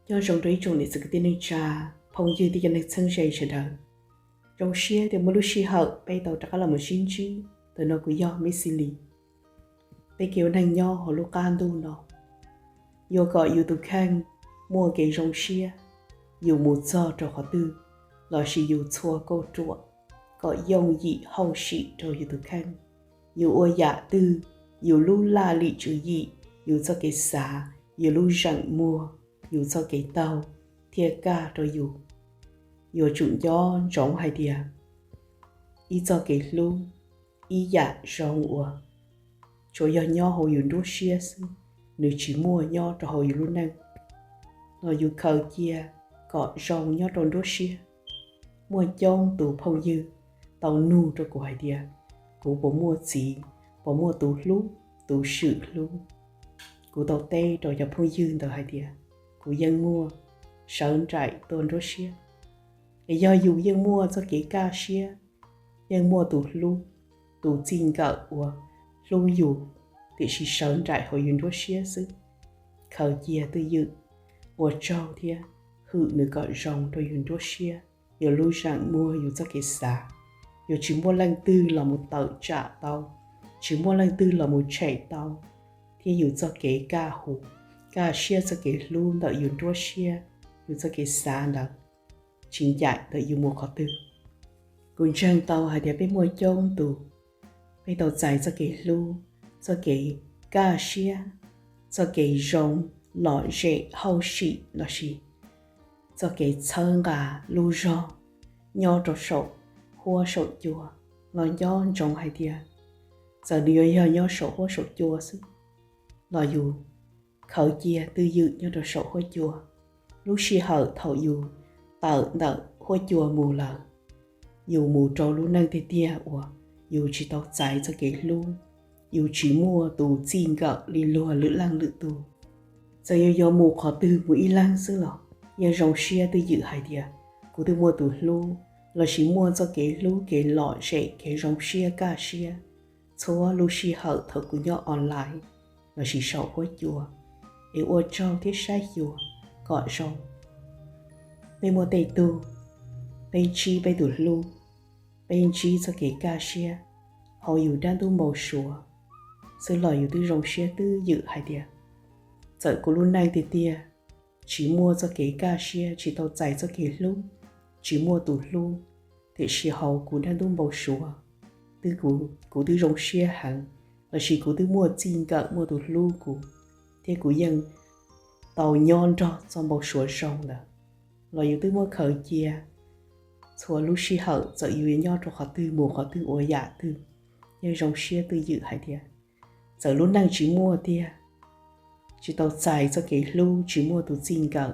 Nyob zoo rau ib tsoom niam txiv kwv tij neej tsa, phooj ywg thiab cov neeg txheeb ze sawv daws. Zoo siab tias muaj lub sij hawm peb tau rov qab los mus sib ntsib. Ntawm no kuv yog Miss Xi Lis. Peb kev ua neej nyob hauv lub qab ntuj no, yuav kom yus tus kheej muaj kev zoo siab, yus mus txog rau qhov twg lossis yus txhua kauj ruam kom yooj yim hauj sim rau yus tus kheej. Yus ua yam twg, yus lub laj lim tswv yim, yus txoj kev xav, yus lub zeem muag, yus txoj kev taug thiaj kaj rau yus. Yuav tsum nco ntsoov hais tias ib txoj kev hlub, ib yam zoo uas tsuas yog nyob hauv yus nruab siab xwb, nws tsis muaj nyob rau hauv yus lub neej. Los yus khaws cia kom zoo nyob rau nruab siab. Muaj coob tus phooj ywg tau nug rau kuv hais tias kuv puas muaj txiv, puas muaj tus hlub, tus swm hlub. Kuv tau teb rau cov phooj ywg ntawd hais tias kuv yeej muaj sawv nraim tuaj nruab siab. Es yog yus yeej muaj txoj kev kaj siab, yeej muaj tus hlub, tus txij nkawm uas hlub yus, tiam sis sawv nraim hauv yus nruab siab xwb, khaws cia twj ywm, ua tsaug thiab hwm nws kom zoo rau yus nruab siab, yus lub zeem muag, yus txoj kev xav. Yus tsis muaj leej twg los mus tawm tsam tau, tsis muaj leej twg los mus tshem tau, thiab yus txoj kev kaj hu, kaj siab, txoj kev hlub ntawm yus nruab siab, yus txoj kev xav ntawd tsis ncaim ntawm yus mus qhov twg. Kuv ntseeg tau hais tias peb muaj coob tus, peb tau txais txoj kev hlub, txoj kev kaj siab, txoj kev zoo, lom zem hauj sim lossis txoj kev txhawb nqa lub zog nyob rau saum huab saum cua. Los nco ntsoov hais tias txawm nws yuav yog nyob saum huab saum cua xwb, los yus khaws cia twj ywm nyob rau saum huab cua. Lub sij hawm thaum yus tawm ntawm huab cua mus lawm, yus mus rau lub neej tiag tiag uas yus tsis tau txais txoj kev hlub, yus tsis muaj tus txij nkawm li luag lwm leej lwm tus. Txawm yus yuav mus qhov twg mus ib leeg xwb los yeej zoo siab twj ywm hais tias kuv twb muaj tus hlub, lossis muaj txoj kev hlub, kev lom zem, kev zoo siab kaj siab txhua lub sij hawm thaum kuv nyob online lossis saum huab cua, es ua tsaug thiab saib xyuas kom zoo. Peb muaj tej tug, peb ntsib peb tus hlub, peb ntsib txoj kev kaj siab hauv yus dab ntub npau suav xwb los yus twb zoo siab twj ywm hais tias txawm kuv lub neej tiag tiag tsis muaj txoj kev kaj siab, tsis tau txais txoj kev hlub, tsis muaj tus hlub, tiam sis hauv kuv dab ntub npau suav, twb kuv, kuv twb zoo siab heev, lossis kuv twb muaj txij nkawm muaj tus hlub kuv, thiab kuv yeej tau nyob nrog txoj npau suav zoo ntawd. Los yus twb muab khaws cia txhua lub sij hawm, txawm yus yuav nyob rau qhov twg mus qhov twg ua yam twg, yeej zoo siab twj ywm hais tias txawm lub neej tsis muaj tiag, tsis tau txais txoj kev hlub, tsis muaj tus txij nkawm,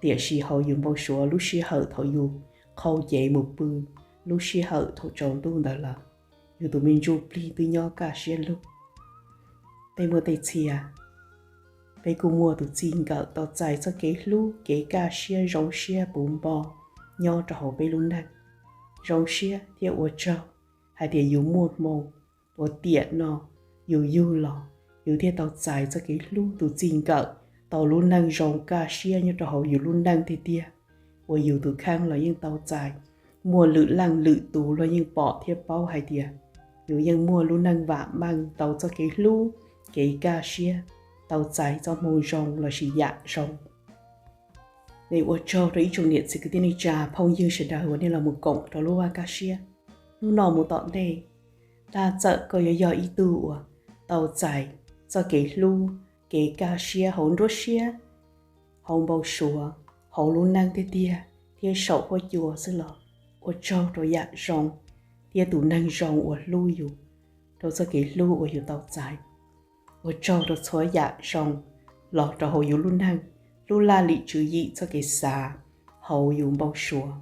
tiam sis hauv yus npau suav lub sij hawm thaum yus qhau cev mus pw, lub sij hawm thaum tsaus ntuj ntawd lawm, yus tus me ntsuj plig twb nyob kaj siab lug. Peb muaj tej txhia, peb kuj muaj tus txij nkawm tau txais txoj kev hlub, kev kaj siab, zoo siab puv npo nyob rau hauv peb lub neej. Zoo siab thiab ua tsaug hais tias yus muaj hmoo uas tiam no yus yug los yus thiaj tau txais txoj kev hlub, tus txij nkawm, tau lub neej zoo kaj siab nyob rau hauv yus lub neej tiag tiag, uas yus tus kheej los yeej tau txais. Muaj lwm leej lwm tus luag yeej pom thiab paub hais tias yus yeej muaj lub neej vam meej, tau txoj kev hlub, kev kaj siab, tau txais txoj hmoo zoo lossis yam zoo. Es ua tsaug rau ib tsoom niam txiv kwv tij neej tsa phooj ywg sawv daws uas nej los mus koom rau lub vaj kaj siab. Hnub no mus tom ntej, tab txawm koj yuav yog ib tug uas tau txais txoj kev hlub, kev kaj siab hauv nruab siab, hauv npau suav, hauv lub neej tiag tiag thiab saum huab cua xwb los ua tsaug rau yam zoo thiab tus neeg zoo uas hlub yus, rau txoj kev hlub uas yus tau txais. Ua tsaug rau txhua yam zoo los rau hauv yus lub neej, lub laj lim tswv yim, txoj kev xav hauv yus npau suav.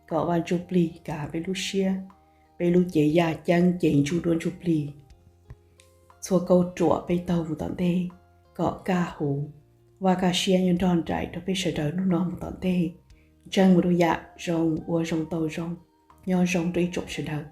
Kom Vaj Ntsujplig kav peb lub siab, peb lub cev yaj ceeb ces ntsuj duab ntsuj plig. Txhua kauj ruam peb taug mus tom ntej kom kaj huv, Vaj kaj siab nyob nrog nraim rau peb sawv daws hnub no mus tom ntej. Ntseeg mus rau yam zoo, ua zoo tau zoo, nyob zoo rau ib tsoom sawv daws.